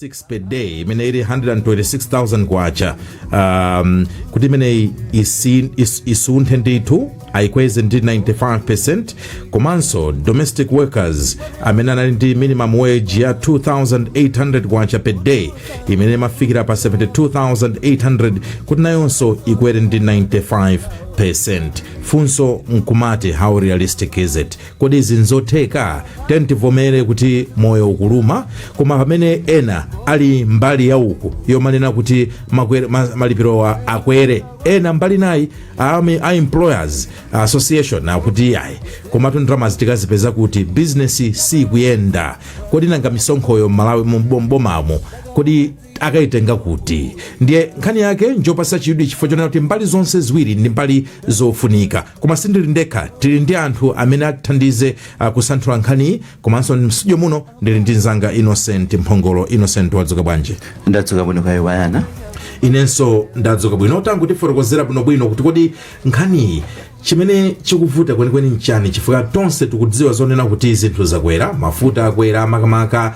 6 per day imene ili 126,000 kwacha, kuti imeneyi isunthe ndithu, ayikweze ndi 95%. Komanso domestic workers amene anali ndi minimum wage ya 2800 kwacha per day imene imafikira pa 72,800, kuti nayonso ikwere ndi 95%. Funso nkumati, how realistic is it? Kodi izi nzotheka? Tivomere kuti moyo ukuluma, koma pamene ena ali mbali ya uku yomanena kuti malipirowa akwere, ena mbali nayi a employers association akuti ayi, komatu ndalama zitikazipeza kuti? Bizinesi sikuyenda. Kodi nanga misonkhoyo m'Malawi mbomamo kodi akayitenga kuti? Ndiye nkhani yake njopasa chidwi chifukwa chonena kuti mbali zonse ziwiri ndi mbali zofunika. Koma sindili ndekha, tili ndi anthu amene athandize kusanthula nkhaniyi. Komanso mstudio muno ndili ndi mzanga Innocent Mphongolo. Innocent, wadzuka bwanji? Ndadzuka bwino, kayo wayana? Inenso ndadzuka bwino. Tangutifotokozera bwinobwino kuti kodi nkhaniyi chimene chikuvuta kwenikweni nchani, chifukwa tonse tikudziwa zonena kuti zinthu zakwera, mafuta akwera makamaka,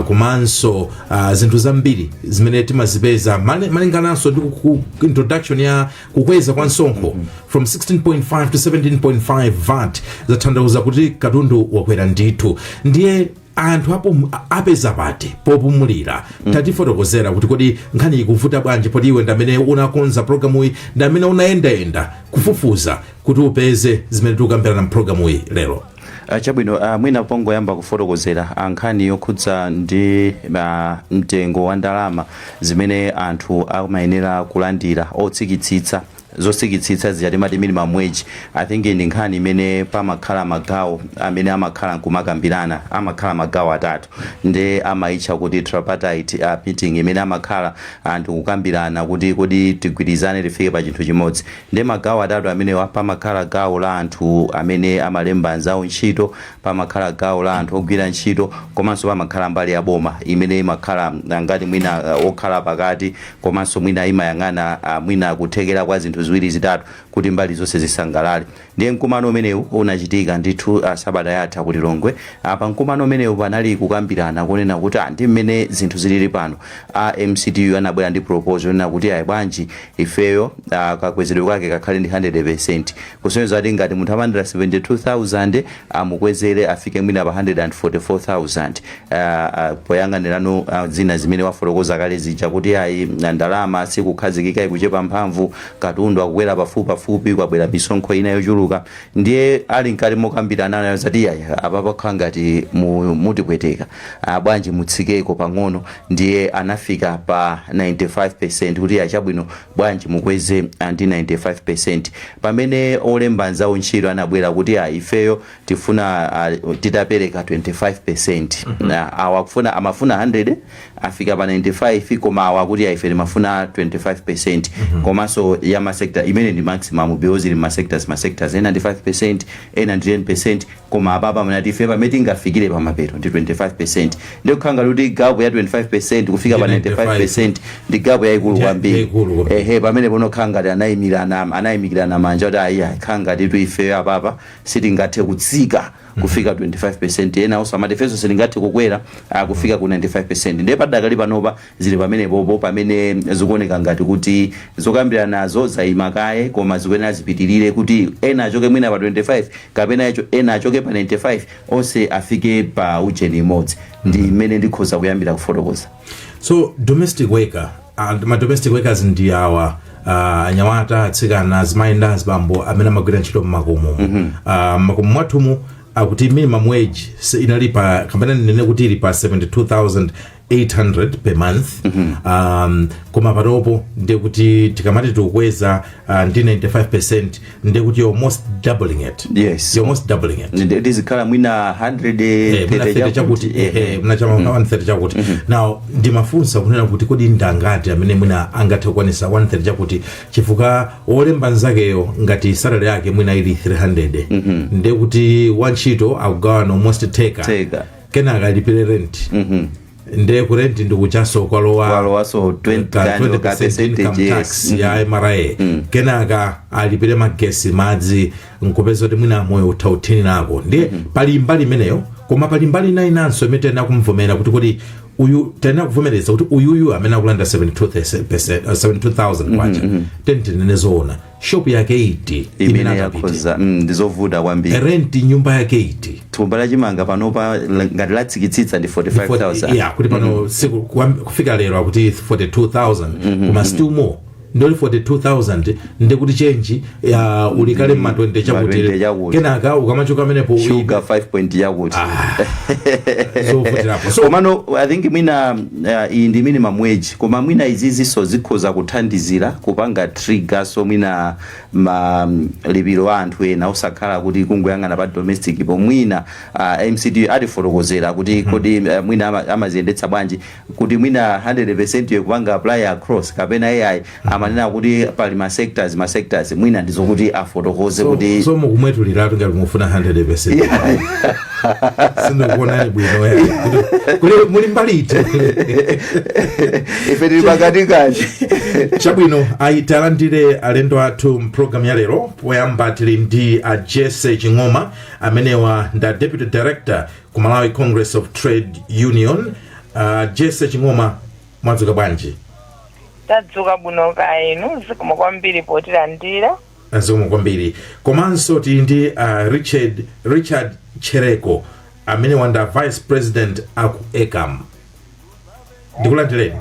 komanso zinthu zambiri zimene timazipeza malingananso ndi introduction ya kukweza kwa msonkho from 16.5 to 17.5 VAT, zatanthauza kuti katundu wakwera ndithu. Ndiye anthu apo apeza pati popumulira? Tatifotokozera kuti kodi nkhani ikuvuta bwanji, poti iwe ndamene unakonza programuyi, ndamene unayendayenda kufufuza kuti upeze zimene tikukambirana mpulogalamuyi lero. Chabwino, mwina pongoyamba kufotokozera nkhani yokhudza ndi mtengo wa ndalama zimene anthu amayenera kulandira otsikitsitsa, zotsikitsitsa zija timati minimum wage, I think ndi nkhani imene pamakhala magawo amene amakhala nkumakambirana. Amakhala magawo atatu, ndi amayitcha kuti tripartite meeting, imene amakhala anthu kukambirana kuti kodi tigwirizane tifike pa chinthu chimodzi. Ndi magawo atatu amenewa: pamakhala gawo la anthu amene amalemba anzawo ntchito, pamakhala gawo la anthu ogwira ntchito, komanso pamakhala mbali ya boma imene imakhala ngati mwina okhala pakati, komanso mwina imayang'ana mwina kuthekera kwa zinthu ziwiri zitatu kuti mbali zonse zisangalale. Ndiye mkumano umenewu unachitika ndithu sabata yatha ku Lilongwe. Pa mkumano umenewu panali kukambirana kunena kuti ndi mmene zinthu zilili pano, a MCTU anabwera ndi proposal yonena kuti ayi, bwanji ifeyo kakwezedwe kake kakhale ndi 100%, kusonyeza kuti ngati munthu amalandira 72,000 amukwezere afike mwina pa 144,000, poyang'anirano zina zimene wafotokoza kale zija kuti ayi, ndalama sikukhazikika, ikuchepa mphamvu, katundu akukwera pafupi pafupi, kwabwera misonkho ina yochuluka. Ndiye ali mkati mokambirana nayo zati ayi, apa pakhala ngati mutipweteka, bwanji mutsikeko pang'ono? Ndiye anafika pa 95% kuti achabwino, bwanji mukweze ndi 95%, pamene olemba anzawo ntchito anabwera kuti ifeyo tifuna titapereka 25%. Awa akufuna, amafuna 100, afika pa 95, koma awa akuti ife timafuna 25%. Komanso ya masector imene ndi maximum, because ili masectors masectors, ena ndi 5%, ena ndi 10%, koma apapa manati ife pamene tingafikire pamapeto ndi 25%. Ndiyo kukhala ngati kuti gap ya 25% kufika pa Ndi 95% ndi gap yayikulu kwambiri. Yayikulu kwambiri. Ehe, pamene ponokhala ngati anayimikirana manja kuti ayi, khala ngati tu ifeyo apapa sitingathe kutsika kufika 25%, ena onso amati ifenso sitingathe kukwera kufika ku 95%. Ndiye padakali panopa zili pamenepopo, pamene zikuoneka ngati kuti zokambirana nazo zayima kaye, koma zikuyenera zipitirire kuti ena achoke mwina pa 25 kapena ena achoke pa 95, onse afike pa ujeni imodzi. Ndi mmene ndikhoza kuyambira kufotokoza. So domestic worker, ma domestic workers ndi awa anyamata, atsikana, azimayi ndi azibambo amene amagwira ntchito mmakomo. Mmakomo mwathumu akuti minimum wage inali pa, kapena ndinene kuti ili pa 72,800 per month. Koma panopo ndiye kuti tikamati tikukweza ndi 95%, ndiye kuti you're almost doubling it. Yes. You're almost doubling it. Ndizikhala mwina 100 Muna 30 chakuti, muna chama 130 chakuti. Now ndimafunsa kunena kuti kodi ndangati amene mwina angathe kukwanisa 130 chakuti, chifukwa wolemba nzakeyo ngati salary yake mwina ili 300, ndiye kuti wantchito akugawana almost theka. Theka. Kenaka alipire rent, ndiye ku rent ndikuchaso kwalowa kwalowaso 20 ka ka 20% percentage, income tax ya MRA, kenaka alipire magesi, madzi, nkupeza kuti mwina moyo uthauthinirako. Ndiye pali mbali imeneyo, koma pali mbali ina inanso imene tena kumvomera kuti kodi Uyu tena kuvomereza kuti uyuyu amene akulanda 72,000 72,000 kwacha, tinene zoona, shop yake iti imene imene akapite? Yakhoza, ndizovuta kwambiri. Rent nyumba yake iti? Thumba la chimanga panopa ngati latsikitsitsa ndi 45,000. Yeah, kuti pano siku kufika lero akuti 42,000, koma still more ndoli 42,000, ndikuti change ya ulikale mma 20 chakuti. Ma 20 chakuti. Kenaka ukamachoka amenepo Sugar 5 point yakuti. Zovutirapo so Komano I think mwina iyi ndi minimum wage, koma mwina izizinso zikhoza kuthandizira kupanga trigger, so mwina malipiro a anthu ena osakhala kuti kungoyang'ana pa domestic po. Mwina MCT atifotokozera kuti kodi mwina amaziyendetsa bwanji kuti mwina 100% yokupanga apply across kapena AI amanena kuti pali ma sectors, mwina ndizokuti afotokoze kuti So mukumwetuliratu ngati mufuna 100%. Sindikuonani bwino ya kuli muli mbali iti. Ife tili pakatikati. Chabwino, ayi, talandire alendo athu mpulogalamu ya lero. Poyamba tili ndi a Jesse Ching'oma, amenewa nda deputy director ku Malawi Congress of Trade Union. Jesse Ching'oma, mwadzuka bwanji? Tadzuka bwino kaenu, zikomo kwambiri potilandira. Zikomo kwambiri. Komanso tili ndi Richard Chereko, amene wanda vice president aku ECAM. Ndikulandireni.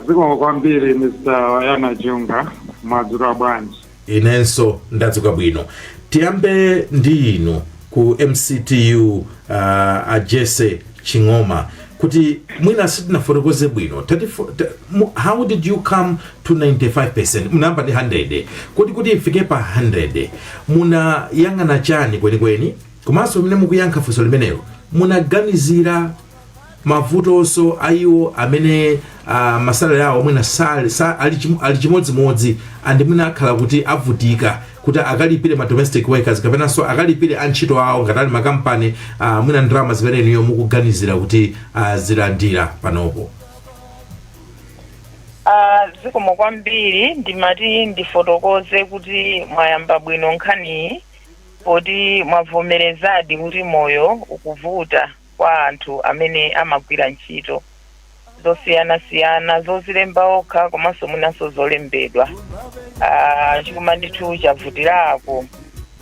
Zikomo kwambiri, Mr. Wayana Junga, mwadzuka bwanji? Inenso ndadzuka bwino. Tiyambe ndi inu ku MCTU, a Jesse Ching'oma, kuti mwina sitinafotokoze bwino. How did you come to 95? Munayamba ndi 100, kuti ifike pa 100 munayang'ana chani kwenikweni? Komanso pamene mukuyankha funso limenelo, munaganizira mavutonso ayiwo amene ma salary awo mwina ali chimodzimodzi and mwina akhala kuti avutika kuti akalipire ma domestic workers kapenanso akalipire antchito awo ngati ali makampani, mwina ndalama zimene inuyo mukuganizira kuti zilandira panopo? Zikomo kwambiri. Ndimati ndifotokoze kuti mwayamba bwino nkhaniyi poti mwavomerezadi kuti moyo ukuvuta kwa anthu amene amagwira ntchito zosiyanasiyana, zozilemba okha komanso mwinanso zolembedwa. Chuma ndithu chavutirako,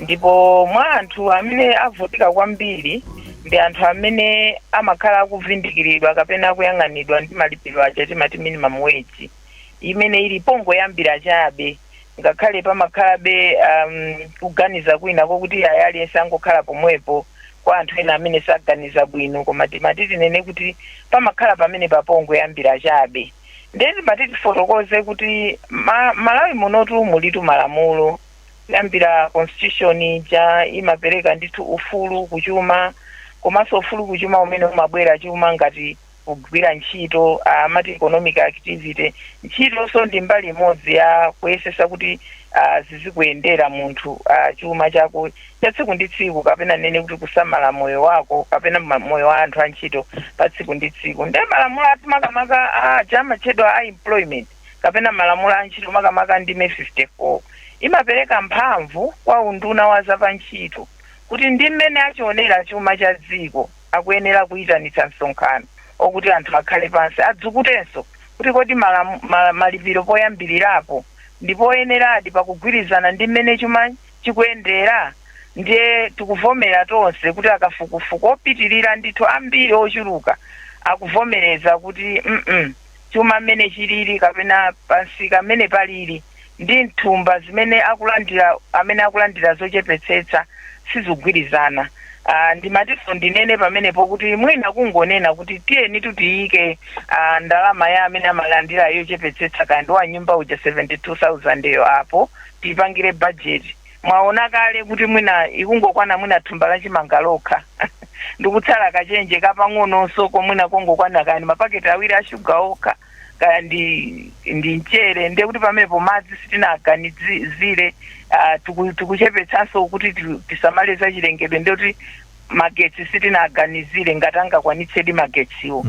ndipo mwa anthu amene avutika kwambiri ndi anthu amene amakhala akuvindikiridwa kapena akuyang'anidwa ndi malipiro aja timati minimum wage, imene ili pongoyambira chabe, ngakhale pamakhalabe kuganiza kwina kokuti ayi, aliyense angokhala pomwepo, kwa anthu ena amene saganiza bwino. Koma timati tinene kuti pamakhala pamene papongoyambira chabe. Ndiye timati tifotokoze kuti Malawi munotu mulitu malamulo, kuyambira constitution ija imapereka ndithu ufulu kuchuma, komanso ufulu kuchuma umene umabwera chuma ngati kugwira ntchito, amati economic activity. Ntchitonso ndi mbali imodzi ya kuyesesa kuti zizikuyendera munthu, chuma chako cha tsiku ndi tsiku, kapena nene kuti kusamala moyo wako kapena moyo wa anthu antchito pa tsiku ndi tsiku. Ndiye malamulo athu makamaka chamatchedwa a employment kapena malamulo a ntchito, makamaka ndime 54, imapereka mphamvu kwa unduna wa zapantchito kuti ndi mmene achionera chuma cha dziko akuyenera kuyitanitsa msonkhano okuti anthu akhale pansi adzukutenso kuti kodi malipiro poyambirirapo ndipo oyeneradi pakugwirizana ndi mmene chuma chikuyendera. Ndiye tikuvomera tonse kuti akafukufuku opitirira ndithu ambiri ochuluka akuvomereza kuti chuma mmene chilili kapena pansika mmene palili ndi nthumba zimene akulandira amene akulandira zochepetsetsa sizigwirizana. Ndimatinso ndinene pamenepo kuti mwina kungonena kuti tiyeni tutiyike ndalama ya amene amalandira yochepetsetsa kandi wa nyumba uja 72,000 yo apo tiyipangire budget, mwaona kale kuti mwina ikungokwana mwina thumba la chimanga lokha ndikutsala kachenje kapang'ononso komwina kongokwana kani mapaketi awiri a shuga okha kaya ndi mchere. Ndiye kuti pamenepo madzi sitinaganizire, tikuchepetsanso kuti tisamale za chilengedwe, ndiye kuti magetsi sitinaganizire ngati angakwanitsedi magetsiwo.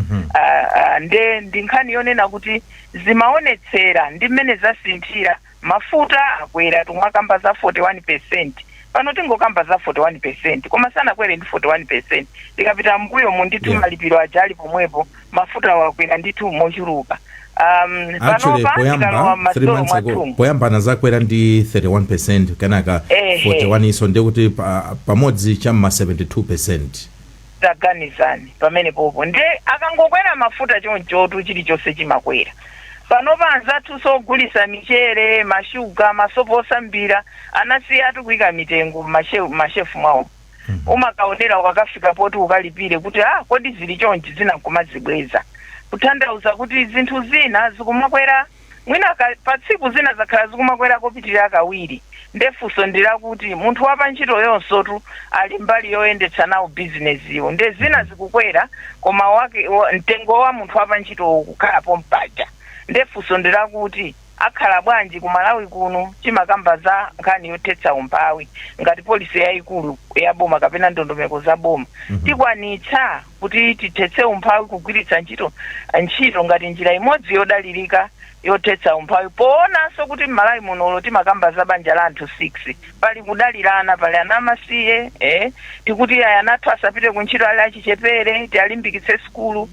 Nde ndi nkhani yonena kuti zimaonetsera ndi mmene zasinthira. Mafuta akwera, tumwakamba za 41. Pano tingokamba za 41%, koma sanakwere ndi 41%. Tikapita mbuyo ndithu, malipiro aja ali pomwepo, mafuta wakwera ndithu mochuluka. Actually, Panopa tikalowa poyamba 3 m'masitolo months ago, mwathumu, poyamba anazakwera ndi 31%, kenaka 41 iso, ndiye kuti pamodzi cham'ma 72%. Taganizani pamene popo. Nde akangokwera mafuta chonchotu, chilichonse chimakwera. Panopa anzathu sogulisa michere, mashuga, masopo osambira anasiyatu kuyika mitengo mashefu mwawo. Umakaonera ukakafika poti ukalipire kuti, "Ah, kodi zili chonchi?" Zina nkumazibweza, kutanthauza kuti zinthu zina zikumakwera mwina pa tsiku, zina zakhala zikumakwera kopitirira kawiri. Ndefunso ndilakuti munthu wapa ntchito yonsotu ali mbali yoyendetsa nawo bizinesiyo, nde zina zikukwera koma wake mtengo wa munthu wapa ntchito kukhalapo mpaja. Ndefunso ndilakuti akhala bwanji ku Malawi kuno? Chimakamba za nkhani yothetsa umphawi ngati policy yayikulu ya boma kapena ndondomeko za boma, tikwanitsa kuti tithetse umphawi kugwiritsa ntchito ngati njira imodzi yodalirika yothetsa umphawi, poonanso kuti m'Malawi munolo timakamba za banja la anthu 6, pali kudalirana, pali ana amasiye, tikuti aya anathu asapite kuntchito ali achichepere, tialimbikitse sukulu.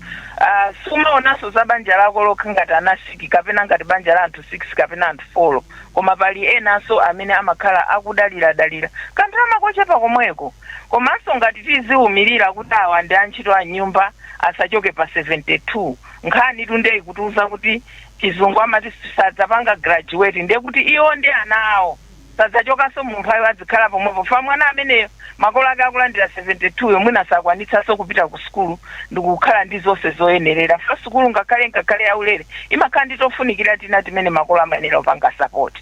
Sumaonanso za banja lako lokha ngati ana 6 kapena ngati banja la anthu 6 kapena anthu 4, koma pali enanso amene amakhala akudalira-dalira kandalama kochepa komweko. Komanso ngati tiziwumirira kuti awa ndi antchito a nyumba asachoke pa 72, nkhani tundeyi kutiuza kuti chizungu amati sadzapanga graduate, ndiye kuti iwo ndi ana awo sadzachokanso mumphawi, adzikhala pomwepo. Fa mwana ameneyo makolo ake akulandira 72 yo, mwina sakwanitsanso kupita ku sukulu ndikukhala ndi zonse zoyenerera. Fa sukulu ngakhale yaulere imakhala ndi tofunikira tina timene makolo amayenera kupanga support.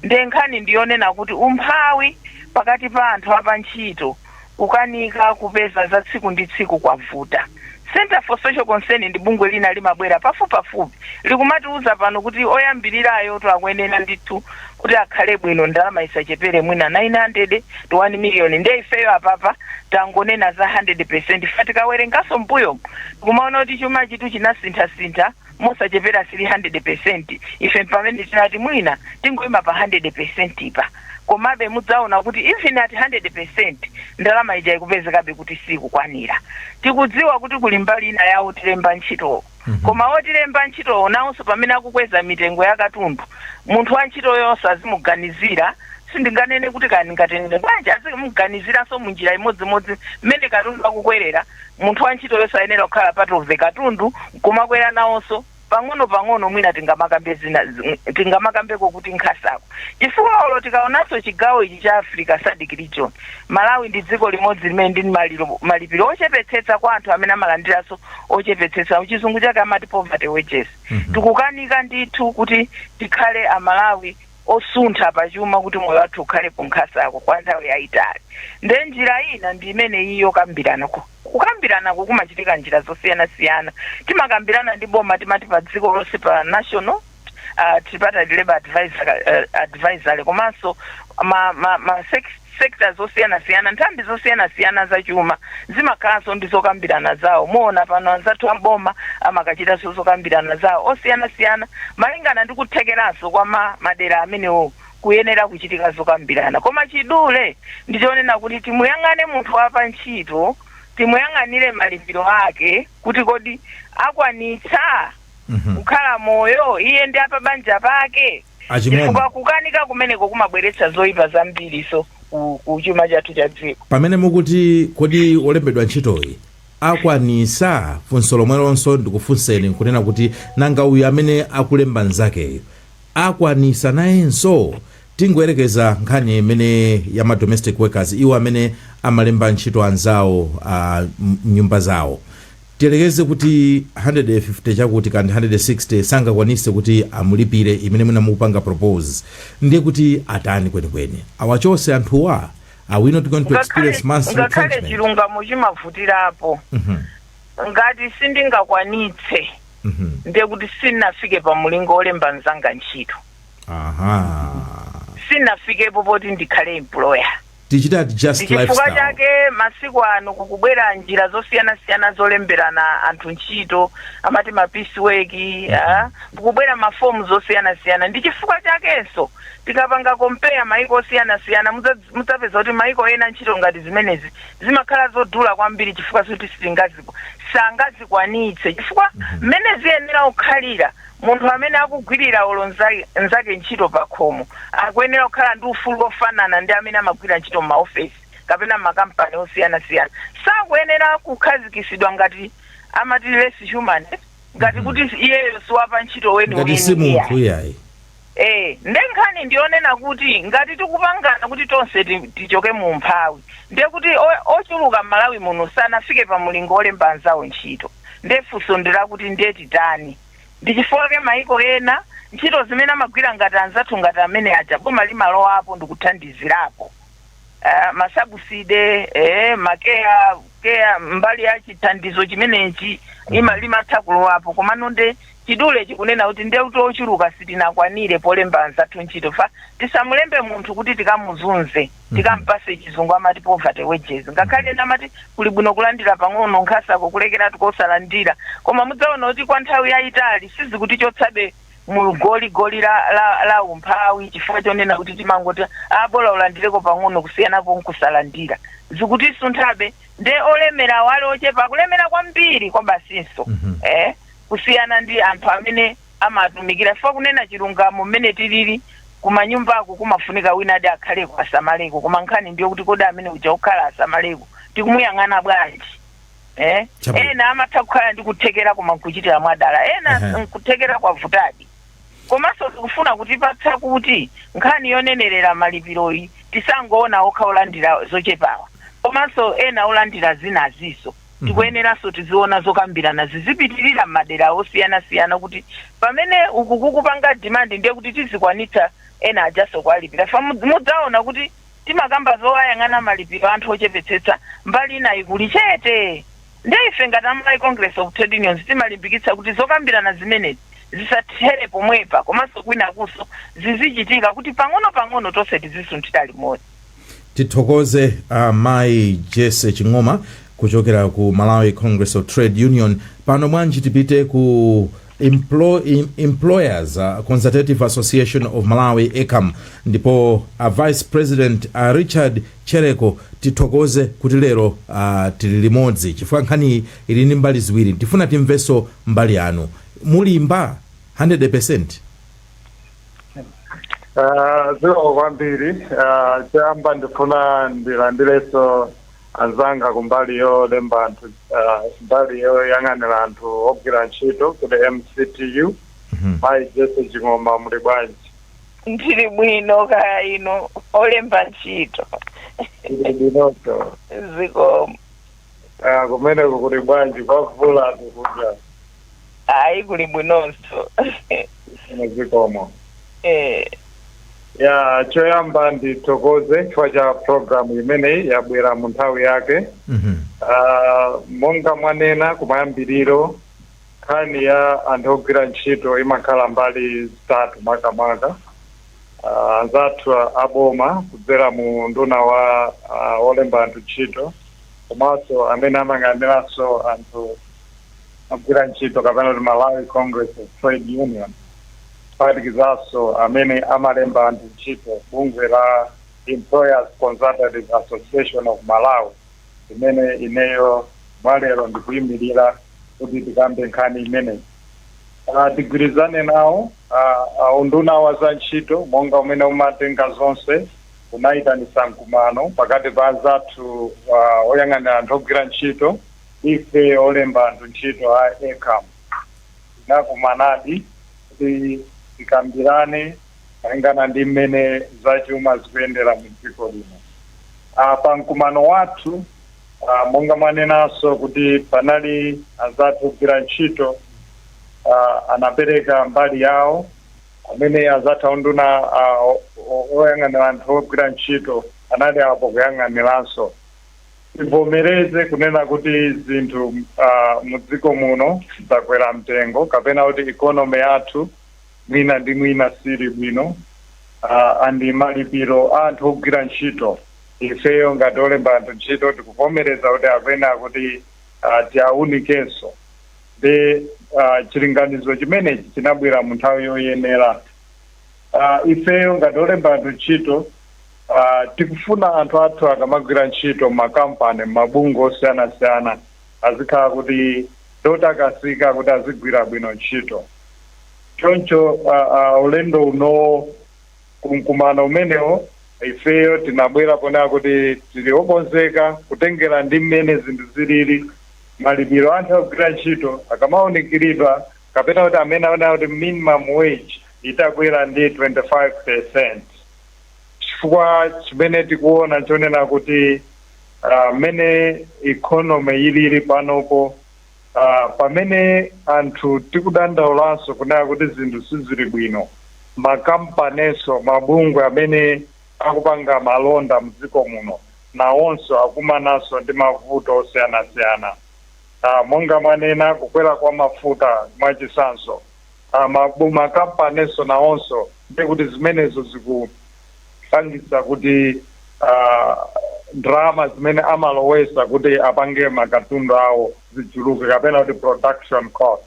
Ndiye nkhani ndiyonena kuti umphawi pakati pa anthu apantchito, kukanika kupeza za tsiku ndi tsiku kwavuta. Center for Social Concern ndi bungwe lina limabwera pafupipafupi likumatiuza pano kuti oyambirirayo to akuyenera ndithu kuti akhale bwino, ndalama isachepere mwina 900 to 1 million. Ndiye ifeyo apapa tangonena za 100%. Fa tikawerenganso mbuyo tikumaona kuti chuma chitu chinasinthasintha mosachepera 300%. Ife pamene tinati mwina tingoyima pa 100% ipa, komabe mudzaona kuti even at 100% ndalama ija ikupezekabe kuti sikukwanira. Tikudziwa kuti kuli mbali ina yawo tilemba ntchitowo, koma otilemba ntchitowo nawonso pamene akukweza mitengo ya katundu, munthu wa ntchito yonse azimuganizira. Sindinganene kuti kani ngatenere bwanji, azimuganiziranso munjira imodzimodzi mmene katundu akukwerera. Munthu wa ntchito yonse ayenera kukhala part of the katundu kumakwera nawonso pang'ono pang'ono. Mwina tingamakambe zina, tingamakambeko kuti nkhasako, chifukwa olo tikaonanso chigawo ichi cha Africa SADC region, Malawi ndi dziko limodzi limene ndi malipiro ochepetsetsa kwa anthu amene amalandiranso ochepetsetsa, chizungu chake amati poverty wages. Tikukanika ndithu kuti tikhale Amalawi osuntha pachuma kuti moyo wathu ukhale kunkhasako kwa nthawi yayitali. Nde njira ina ndi imene iyo kambirana. Kukambiranako kumachitika njira zosiyanasiyana. Timakambirana ndi boma, timati pa dziko lonse pa national tripartite labor advisory, komanso ma sectors osiyanasiyana, nthambi zosiyanasiyana zachuma zimakhalanso ndi zokambirana zawo. Muona pano anzathu amboma amakachitanso zokambirana zawo osiyanasiyana malingana ndi kuthekeranso kwa madera amenewo kuyenera kuchitika zokambirana. Koma chidule ndichonena kuti timuyang'ane munthu wapa ntchito, timuyang'anire malipiro ake kuti kodi akwanitsa kukhala moyo iye ndi apa banja pake, Achimwene. chifukwa kukanika kumeneko kumabweretsa zoyipa zambiri so ku chuma chathu cha dziko. Pamene mukuti kodi olembedwa ntchitoyi akwanisa, funso lomwelonso ndikufunseni nkunena kuti nanga uyu amene akulemba nzakeyo akwanisa nayenso? Tingoyerekeza nkhani imene ya ma domestic workers, iwo amene amalemba ntchito anzawo mnyumba zawo. Tiyelekeze kuti 150 chakuti kandi 160 sangakwanise kuti amulipire imene mwina mukupanga propose, ndiye kuti atani kwenikweni? Awachose anthuwa? Are we not going to experience mass Ngakhale retrenchment? chilungamo chimavutirapo. Ngati sindingakwanitse, ndiye kuti sindinafike pa mulingo olemba mzanga ntchito. Sindinafikepo poti ndikhale employer. Tichite adjust Chifukwa lifestyle. chake masiku ano kukubwera njira zosiyanasiyana zolemberana anthu ntchito, amati ma piece work, kukubwera mafomu zosiyanasiyana. Ndi chifukwa chakenso tikapanga compare maiko osiyanasiyana, mudzapeza kuti maiko ena ntchito ngati zimenezi zimakhala zodula kwambiri, chifukwa zoti sangazikwanitse, chifukwa mmene ziyenera kukhalira, munthu amene akugwirira olo nzake ntchito pa khomo akuyenera kukhala ndi ufulu ofanana ndi amene amagwira ntchito m'maofesi kapena m'makampani osiyanasiyana. Sakuyenera kukhazikisidwa ngati amati less human, ngati kuti iyeyo siwapa ntchito weni. Ngati si munthu iyayi. Nde nkhani ndionena kuti ngati tikupangana kuti tonse tichoke mu umphawi, ndiye kuti ochuluka m'Malawi muno sanafike pa mulingo olemba anzawo ntchito. Nde funso ndilakuti, ndiye titani? Ndi chifukwa ke maiko ena ntchito zimene amagwira ngati anzathu ngati amene aja, boma limalowapo ndikuthandizirapo ma subsidy, ma care mbali ya chithandizo chimenechi ima limatha kulowapo. Komano nde chidule chikunena kuti ndiye kuti ochuluka sitinakwanire polemba anzathu ntchito. Fa tisamulembe munthu kuti tikamuzunze, tikampase chizungu amati poverty wages. Ngakhale ena amati kuli bwino kulandira pang'ono nkhasako kulekeratu kosalandira, koma mudzaona kuti kwa nthawi yayitali sizikutichotsabe mu goligoli la umphawi, chifukwa chonena kuti timangoti abola ulandireko pang'ono kusiyanapo nkusalandira, zikutisunthabe. Nde olemera wale ochepa akulemera kwambiri kwa basinso kusiyana ndi anthu amene amatumikira. Chifukwa kunena chilungamo, mmene tilili kumanyumbako kumafunika wina adi akhaleko asamaleko, koma nkhani ndiyo kuti kodi amene uja okhala asamaleko tikumuyang'ana bwanji? Chabwino. Ena amatha kukhala ndi kuthekera koma nkuchitira mwadala, ena nkuthekera kwavutadi. Komanso tikufuna kutipatsa kuti nkhani yonenerera malipiroyi tisangoona okha olandira zochepawa, komanso ena olandira zinaziso tikuyeneranso tiziona zokambirana zizipitirira m'madera osiyanasiyana, kuti pamene uku kukupanga demand, ndiye kuti tizikwanitsa ena ajaso kuwalipira. Fa mudzaona kuti timakamba zowayang'ana malipiro anthu ochepetsetsa, mbali ina ikuli chete. Ndiye ife ngati Amalawi Congress of Trade Unions timalimbikitsa kuti zokambirana zimenezi zisathere pomwepa, komanso kwinakunso zizichitika, kuti pang'ono pang'ono tonse tizisunthira limodzi. Tithokoze mayi Jesse Ching'oma kuchokera ku Malawi Congress of Trade Union. Pano mwanji tipite ku Employers Consultative Association of Malawi, ECAM, ndipo vice president Richard Chereko. Tithokoze kuti lero tili limodzi, chifukwa nkhani ili ndi mbali ziwiri. Tifuna timvenso mbali yanu. Mulimba 100%? Zikomo kwambiri. Choyamba ndifuna ndilandirenso anzanga kumbali yolemba anthu, mbali yoyang'anira anthu ogwira ntchito kuti MCTU. Mayi Jesse Ching'oma, muli bwanji? Ndili bwino, kaya ino olemba ntchito? Ndili bwinonso. Zikomo. Kumeneko kuli bwanji? Kwavula kuja? Ayi, kuli bwinonso. Zikomo. Eh. Ya, choyamba ndithokoze chifukwa cha program imeneyi, yabwera mu nthawi yake. Monga mwanena kumayambiriro, nkhani ya anthu ogwira ntchito imakhala mbali zitatu makamaka. Anzathu aboma kudzera mu nduna wa olemba anthu ntchito, komanso amene amayang'aniranso anthu ogwira ntchito kapena kuti Malawi Congress of Trade Union, kuphatikizanso amene amalemba anthu ntchito, bungwe la Employers Consultative Association of Malawi, imene ineyo mwalero ndikuyimirira kuti tikambe nkhani imeneyi. Tigwirizane nawo unduna wa za ntchito monga umene umatenga zonse unayitanisa mkumano pakati pa anzathu oyang'anira anthu ogwira ntchito, ife olemba anthu ntchito a ECAM. Tinakumanadi kuti tikambirane malingana ndi mmene zachuma zikuyendera mu dziko lino. Pa mkumano wathu, monga mwanenanso kuti panali anzathu ogwira ntchito, anapereka mbali yawo, amene anzathu aunduna oyang'anira anthu ogwira ntchito anali apo kuyang'aniranso. Tivomereze kunena kuti zinthu mu dziko muno zakwera mtengo, kapena kuti economy yathu mwina ndi mwina sili bwino, andi malipiro a anthu ogwira ntchito Ifeyo ngati olemba anthu ntchito tikuvomereza kuti akuyenera kuti tiawunikenso. Ndi chilinganizo chimenechi chinabwera mu nthawi yoyenera. Ifeyo ngati olemba anthu ntchito tikufuna anthu athu akamagwira ntchito m'makampani, m'mabungwe osiyanasiyana, azikhala kuti ndotakasika kuti azigwira bwino ntchito. Choncho ulendo uno, kumkumano umenewo, ifeyo tinabwera ponena kuti tili okonzeka kutengera ndi mmene zinthu zilili. Malipiro anthu akugwira ntchito akamaunikiridwa, kapena kuti amene aona kuti minimum wage itakwera ndi 25%, chifukwa chimene tikuona chonena kuti mmene economy ilili panopo, pamene anthu tikudandaulanso kunena kuti zinthu sizili bwino, makampaninso, mabungwe amene akupanga malonda mdziko muno nawonso akumananso ndi mavuto osiyanasiyana, monga mwanena kukwera kwa mafuta mwachitsanzo. Makampaninso nawonso ndikuti zimenezo zikupangisa kuti ndalama zimene amalowesa kuti apange makatundu awo zichuluke, kapena kuti production cost.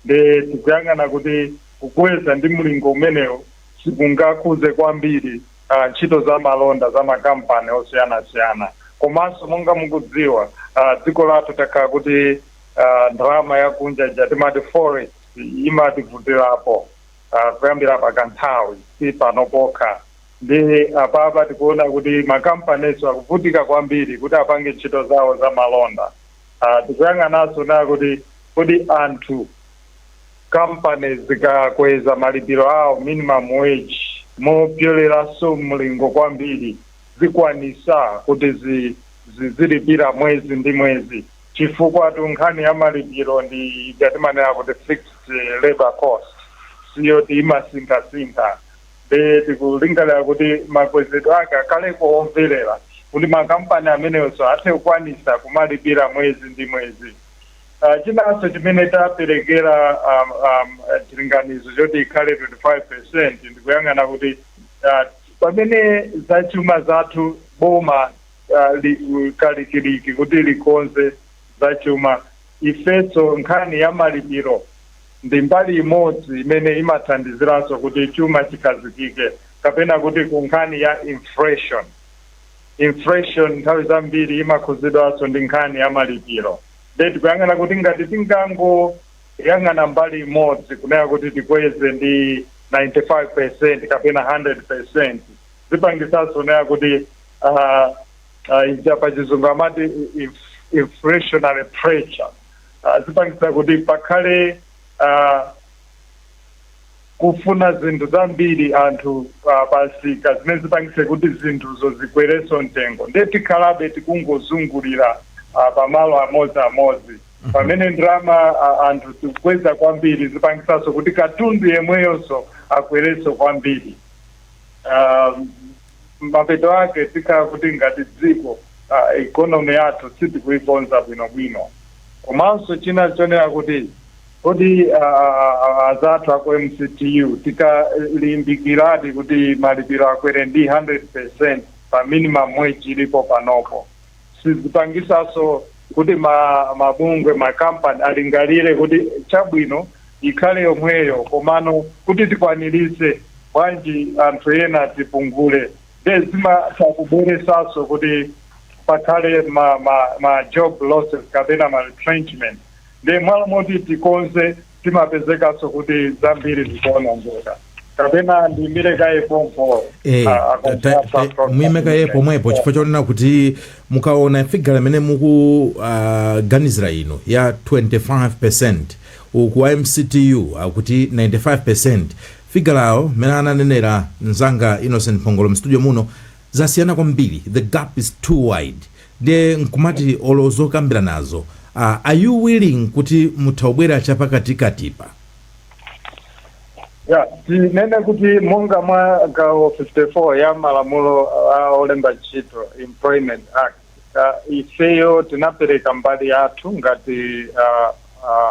Ndi tikuyang'ana kuti kukweza ndi mlingo umenewo sikungakhuze kwambiri ntchito za malonda za makampani osiyanasiyana. Komanso monga mukudziwa, dziko lathu takhala kuti ndalama yakunja ija timati forex imativutirapo kuyambira pakanthawi, si pano pokha. Ndi apapa tikuona kuti makampaniso akuvutika kwambiri kuti apange ntchito zawo za malonda. Tikuyang'ananso na kuti kodi anthu, kampani zikakweza malipiro awo, minimum wage, mopyoleranso mlingo kwambiri, zikwanisa kuti zizilipira mwezi ndi mwezi? Chifukwa tu nkhani ya malipiro ndi yatimanena kuti fixed labor cost, siyoti imasinkhasinkha. De tikulingalira kuti makwezedwe ake akhaleko omverera kuti makampani amenewonso athe kukwanisa kumalipira mwezi ndi mwezi. Chinanso chimene taperekera chilinganizo choti ikhale 25%, ndikuyang'ana kuti pamene zachuma zathu, boma kalikiliki kuti likonze zachuma, ifenso nkhani ya malipiro ndi mbali imodzi imene imathandiziranso kuti chuma chikhazikike, kapena kuti ku nkhani ya inflation. Inflation nthawi zambiri imakhuzidwanso ndi nkhani ya malipiro. De tikuyang'ana kuti ngati tingangoyang'ana mbali imodzi kunena kuti tikweze ndi 95% kapena 100%, zipangisanso kunena kuti ija pachizungu amati inflationary pressure, zipangisa kuti pakhale kufuna zinthu zambiri anthu pasika, zimene zipangise kuti zinthuzo zikwerenso mtengo. Ndiye tikhalabe tikungozungulira pamalo amodzi amodzi. Pamene ndalama anthu tikukweza kwambiri, zipangisanso kuti katundu yemweyonso akwerenso kwambiri. Mapeto ake tikhala kuti ngati dziko economy yathu sitikuikonza bwinobwino. Komanso china chonena kuti kodi azathu aku MCTU, tikalimbikiradi kuti malipiro akwere ndi 100% pa minimum wage ilipo panopo, sizipangisanso kuti mabungwe, makampani alingalire kuti chabwino ikhale yomweyo, komano kuti tikwanirise bwanji anthu ena tipungule? De zimatakubweresanso kuti pakhale ma job losses kapena ma retrenchment. Ndi mwalo moti tikonze, timapezekanso kuti zambiri zikuonongeka. Kapena ndiyimire kaye pompo? Muyime kaye pomwepo, chifukwa chonena kuti mukaona figure imene mukuganizira ino ya 25%, uku wa MCTU akuti 95%, figure lawo mmene ananenera mzanga Innocent Phongolo mstudio muno, zasiyana kwambiri, the gap is too wide. Ndiye nkumati olo zokambira nazo, are you willing kuti mutha kubwera chapakatikatipa? Ya, tinene kuti monga mwa gawo 54 ya malamulo a olemba ntchito, Employment Act, ifeyo tinapereka mbali yathu ngati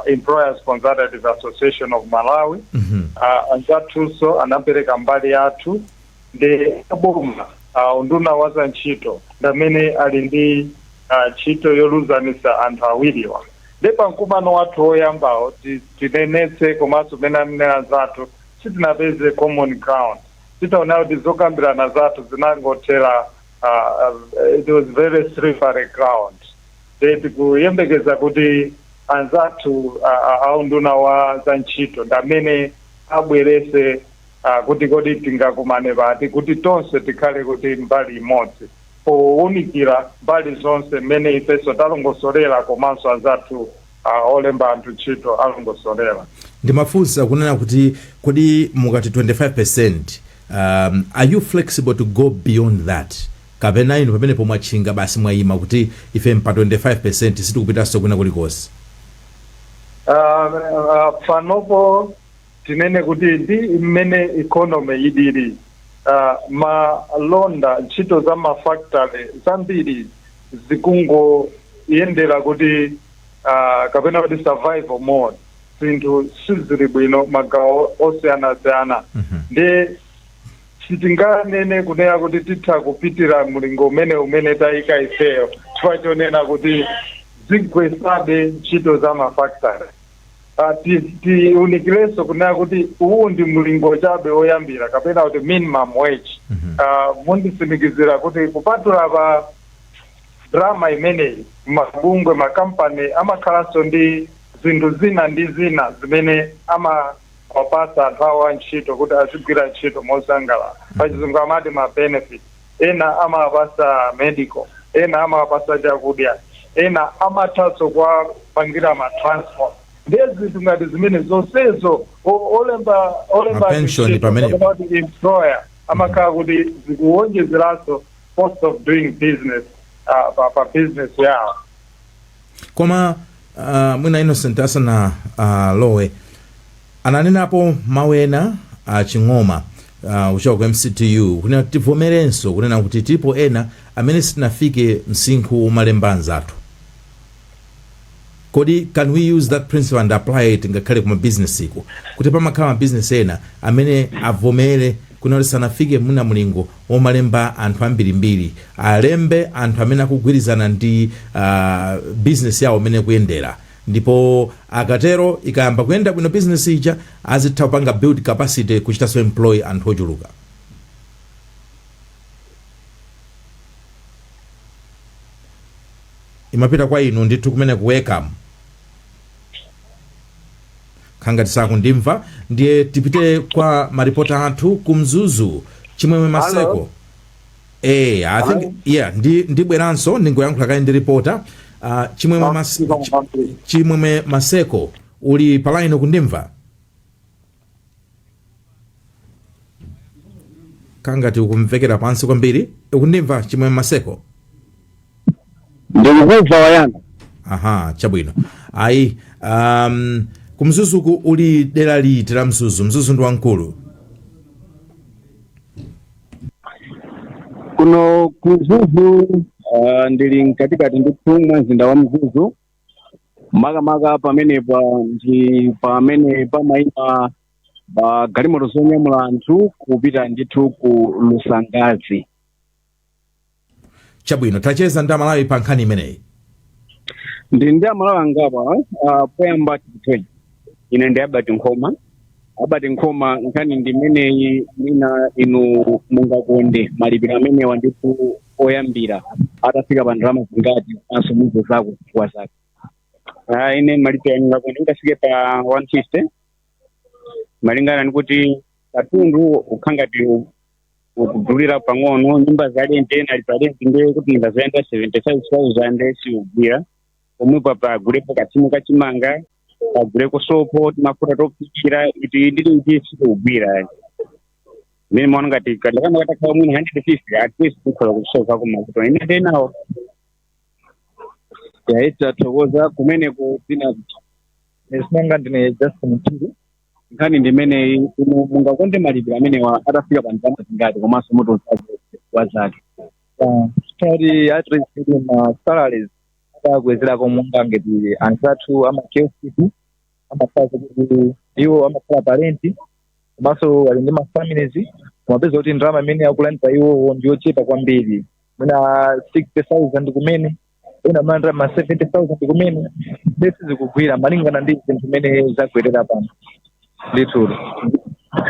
Employers Consultative Association of Malawi. Anzathunso anapereka mbali yathu ndi aboma. Unduna wa za ntchito ndamene ali ndi ntchito yoluzanisa anthu awiriwa. Ndi pamkumano wathu woyambawo, tinenetse komanso mene anenera zathu, sitinapeze common ground. Titaona kuti zokambirana zathu zinangothera, it was very slippery ground. Tikuyembekeza kuti anzathu aunduna wa za ntchito ndamene abwerese kuti kodi tingakumane pati kuti tonse tikhale kuti mbali imodzi, powunikira mbali zonse mmene ifenso talongosolera komanso anzathu olemba anthu ntchito alongosolera. Ndimafunsa kunena kuti kodi mukati 25, are you flexible to go beyond that, kapena inu pamene pomwatchinga basi, mwayima kuti ife mpa 25, sitikupitanso kwina kulikonse? Panopo tinene kuti ndi mmene economy ilili, malonda, ntchito za mafactory zambiri zikungoyendera kuti kapena kuti survival mode. Zinthu sizili bwino magawo osiyanasiyana. Ndi sitinganene kunena kuti titha kupitira mlingo umene tayika ifeyo, chifukwa chonena kuti zigwesabe ntchito za mafactory. Tiunikirenso kunena kuti uwu ndi mlingo chabe woyambira, kapena kuti minimum wage. Munditsimikizira kuti kupatula pa drama imeneyi, mabungwe, makampani amakhalanso ndi zinthu zina ndi zina zimene amawapasa anthu awo antchito kuti azigwira ntchito mosangalala. Pachizungu amati ma benefit. Ena amawapasa medical, ena amawapasa chakudya, ena amathanso kuwapangira ma transport. Ndiye zinthu ngati zimene zonsezo olemba Mapension ntchito, pamenepo. kapena kuti employer, amakhala kuti zikuwonjezeranso cost of doing business pa business yawo. Koma mwina Innocent asana lowe, ananenapo mawu ena aching'oma kuchoka ku MCTU kunena kuti tivomerenso kunena kuti tilipo ena amene sitinafike msinkhu womalemba anzathu. Kodi can we use that principle and apply it ngakhale kuma business iko, kuti pamakhala mabizinesi ena amene avomere kunena kuti sanafike muna mlingo womalemba anthu ambirimbiri, alembe anthu amene akugwirizana ndi business yawo amene kuyendera, ndipo akatero ikayamba kuyenda bwino business ija, azitha kupanga build capacity kuchitanso employ anthu ochuluka? Imapita kwa inu ndithu kumene kuwekamu khangati sakundimva. Ndiye tipite kwa maripota athu ku Mzuzu, Chimwemwe Maseko. I think, yeah, ndibweranso ndingoyankhula kaye ndi ripota Chimwemwe, Chimwemwe Maseko, uli pa line, kundimva? Kangati ukumvekera pansi kwambiri. Ukundimva, Chimwemwe Maseko? Ndikukumva, Wayana. Aha, chabwino. Ayi, kumzuzuku uli dera liti la Mzuzu? Mzuzu ndi wamkulu. Kuno ku Mzuzu, ndili mkatikati ndithu mwa mzinda wa Mzuzu, makamaka pamenepa ndi pamene pamayima pa galimoto zonyamula anthu kupita ndithu ku Lusangazi. Chabwino, tacheza ndi Amalawi pa nkhani imeneyi. Ndi Amalawi angapa. Poyamba tikudziweni. Ine ndi Albert Nkhoma. Albert Nkhoma, nkhani ndi imeneyi, mwina inu mungakonde malipiro amenewa ndithu oyambira atafika pa ndalama zingati, anso muzo zako zifukwa zake? Ine malipiro ndingakonde kuti afike pa 150, malingana ndi kuti katundu ukhangati ukudulira pang'ono. Nyumba za rent, ena ali pa rent, ndiye kuti ndingazoyenda 75,000 siugwira pomwepo. Pagulepo katsimu kachimanga, paguleko sopo, timafuta tophikira, iti ndili ndi siugwira. Mene maona ngati kandakama katakhala mwina 150, at least kukhola kusoka kumakuto ine ndenawo. Yayi, tathokoza kumeneko. Dzina? Sinanga ndine Justin Mtiri. Nkhani ndi imeneyi, inu mungakonde malipiro amenewa atafika pa ndalama zingati, komanso muto zake wa zake? Kuti at least kuti ma salaries adakwezerako, monga ngati anzathu ama KCC amakhala kuti iwo amakhala pa rent komanso ali ndi ma families. Kumapeza kuti ndalama imene akulandira iwowo ndiyochepa kwambiri, mwina 60,000 kumene ena amalandira ma 70,000 kumene, ndesizikugwira malingana ndi zinthu zimene zagwerera pano. Ndithu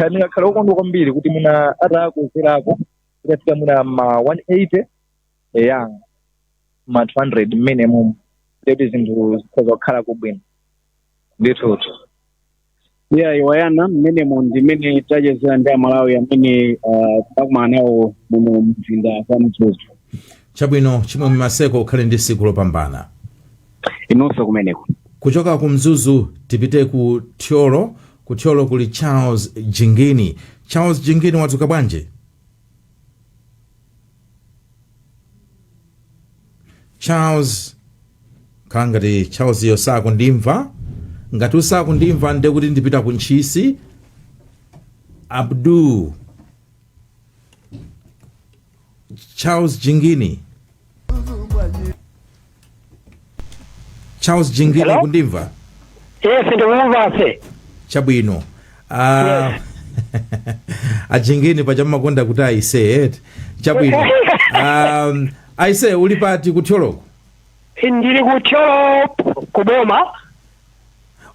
ndingakhala okondwa kwambiri kuti mwina atakwezerako itafika mwina ma 180, eya, ma 200 mmene mumu, kuti zinthu zikhoza kukhala kubwino ndithutu. Yeah, iwayana mmenemo ndimene tachezera ndi Amalawi amene takumana nawo muno mzinda wa Mzuzu. Chabwino, Chimwemwe Maseko, ukhale ndi tsiku lopambana. Inonso kumeneko. Kuchoka ku Mzuzu tipite ku Thyolo. Ku Thyolo kuli Charles Jingini. Charles Jingini, wadzuka bwanji? Charles, khala ngati Charles yo sakundimva. Ngati usakundimva, nde kuti ndipita ku Ntchisi. Abdu, Charles Jingini, Charles Jingini. Hello? Kundimva? Yes, ndikumva se. Chabwino. Ajingini paja mmakonda kuti aise, eti? Chabwino. Aise, uli pati kuthyoloko? Ndili kuthyolo kuboma.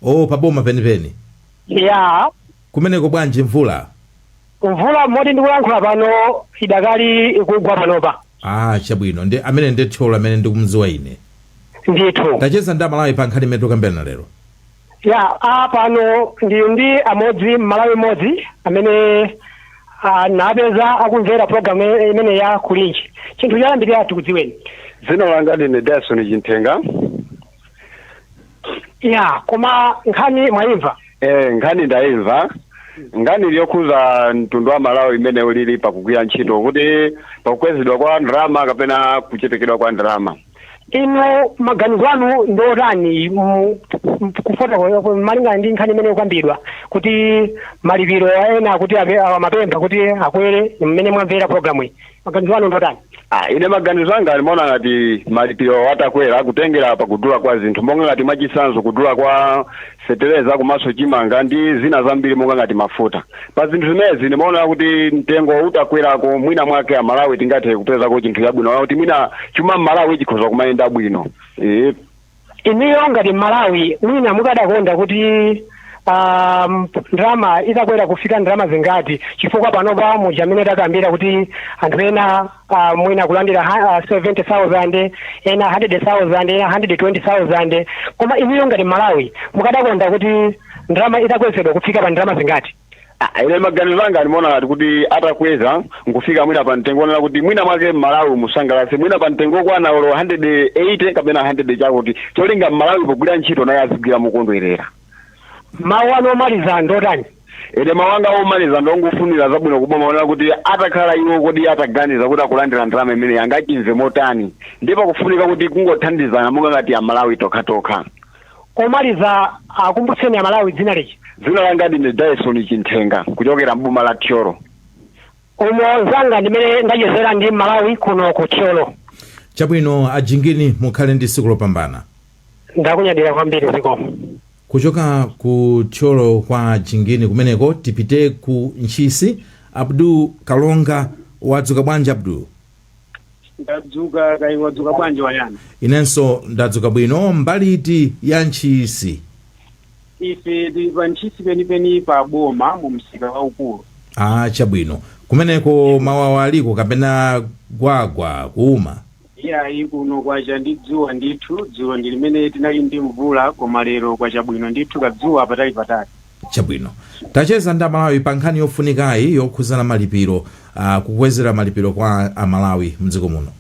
Oh, paboma penipeni? Ya. Kumeneko bwanji mvula? Mvula moti ndikulankhula pano idakali ikugwa panopa. Ah, chabwino, ndi amene ndi Thyolo amene ndikumdziwa ine. Ndithu. Tacheza ndi Amalawi pa nkhani imene tikukambirana lero. Ya, a pano ndili ndi amodzi, Mmalawi mmodzi amene napeza akumvera program imene ya Kulinji. Chinthu choyambirira, tikudziweni. Dzina langa ndine Dyson Chinthenga. Ya, koma nkhani mwayimva? Nkhani ndayimva. Nkhani yokhuza mtundu wa Malawi imene ulili pakugwira ntchito, kuti pakukwezedwa kwa ndalama kapena kuchepekedwa kwa ndalama. Inu maganizo anu ndi otani kufotokoza malingana ndi nkhani imene ikukambidwa kuti malipiro ena kuti amapempha kuti akwere, mmene mwamvera programu iyi, maganizo anu ndi otani? Ah, ine maganizo anga ndimaona ngati malipiro atakwera kutengera pakudula kwa zinthu, monga ngati mwachitsanzo kudula kwa fetereza komanso chimanga ndi zina zambiri monga ngati mafuta. Pa zinthu zimenezi ndimaona kuti mtengo utakwerako, mwina mwake Amalawi tingathe kupezako chinthu chabwino, kuti mwina chuma m'Malawi chikhoza kumayenda bwino. Inuyo ngati Malawi, mwina mukadakonda kuti ndalama itakwera kufika ndalama zingati? Chifukwa panopa muja amene takambira kuti anthu ena mwina kulandira 70,000, ena 100,000, ena 120,000, koma inuyo ngati Malawi mukadakonda kuti ndalama itakwezedwa kufika pa ndalama zingati? Ah, ine maganizo anga ndimaona ngati kuti atakweza nkufika mwina pa mtengo onena kuti mwina mwake Mmalawi musangalatse, mwina pa mtengo okwana olo 180 kapena 100 chakuti, cholinga Mmalawi pogwira ntchito naye azigwira mokondwerera. Mawu anu omaliza ndotani? Ine mawu anga omaliza ndongofunira zabwino kuboma, onena kuti atakhala iwo kodi ataganiza kuti akulandira ndalama imene angachimve motani, ndipo kufunika kuti kungothandizana monga ngati Amalawi tokhatokha. Omaliza, akumbutseni Amalawi dzina lija. Dzina langa ndine Dyson Chinthenga, kuchokera mboma la Thyolo. Umo zanga ndimene ndachezera ndi Malawi kuno ku Thyolo. Chabwino, Ajingini, mukhale ndi tsiku lopambana. Ndakunyadira kwambiri, zikomo. Kuchoka ku Thyolo kwa Jingini kumeneko tipite ku Ntchisi. Abdu Kalonga, wadzuka bwanji, Abdu? Ndadzuka, kaya wadzuka bwanji, Wayana? Inenso ndadzuka bwino. Mbali iti ya Ntchisi? Ife tili pa Ntchisi penipeni pa boma, mu msika waukulu. Ah, chabwino. Kumeneko mawawa aliko kapena gwagwa kuuma? Iyayi, kuno kwacha ndi dzuwa ndithu. Dzulo ndi limene tinali ndi mvula, koma lero kwacha bwino ndithu, kadzuwa patali patali. Chabwino, tacheza ndi Amalawi pa nkhani yofunikayi yokhuzana malipiro, kukwezera malipiro kwa Amalawi mdziko muno.